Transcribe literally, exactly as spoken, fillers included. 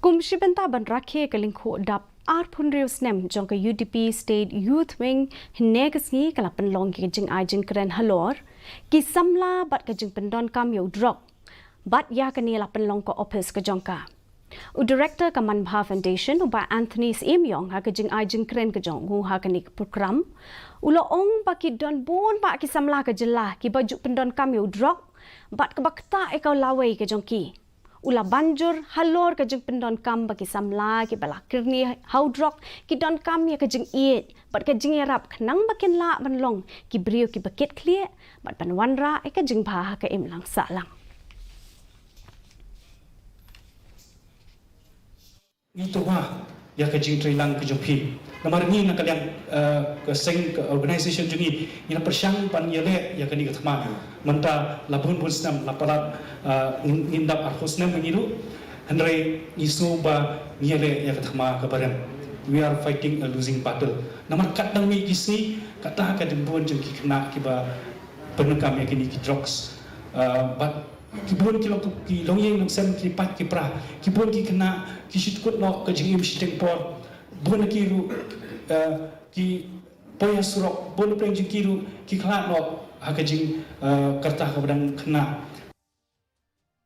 Kum shi bynta ban rakhe ka lyngkhuh dap arphew hynriew snem jong ka U D P State Youth Wing, hynne ka sngi ka la pynlong ki ka jingai jingkren halor ki samla bad ka jingpyndonkam ïa u drok. Bad ïa kane la pynlong ka ophis ka jong ka. U Director ka Manbha Foundation, u Bah Anthony Syiemiong, ha ka jingai jingkren ka jong u ha kane ka program, u la ong ba ki don bun bah ki samla ka jylla kiba ju pyndonkam ïa u drok bad kaba ktah ïa ka lawei ka jong ki. U la ban jur halor ka jingpyndonkam ba ki samla kiba la kyrni ha u drok ki donkam ïa ka jingïeit bad ka jingïarap khnang ba kin lah ban long ki briew kiba kit khlieh bad ban wanrah ïa ka jingbha ha ka imlang sahlang. Ngi tyrwa ïa ka jingtreilang ka jong phi. Namar ngi na ka liang, eh, ka seng, ka organization jong ngi, ngi la pyrshang ban ïaleh ïa kane ka thma. Mynta la bun bun snem la palat, eh, ngin, ngin dap arphew snem ngi ruh. Hynrei ngi sngew ba ngi ïaleh ïa ka thma kaba rem. We are fighting a losing battle. Namar katba ngi ki sngi, kata ka don bun jong ki khynnah kiba pyndonkam ïa kine ki drugs. Eh, bad ki bun ki long, ki longïing longsem, ki paid ki pra, ki bun ki khynnah ki shu kut noh ka jingim shiteng por. Bun ki ruh, eh, ki poi ha surok, bun pyrshah jong ki ruh ki khlad noh ha ka jing, eh, kyrta kaba dang khynnah.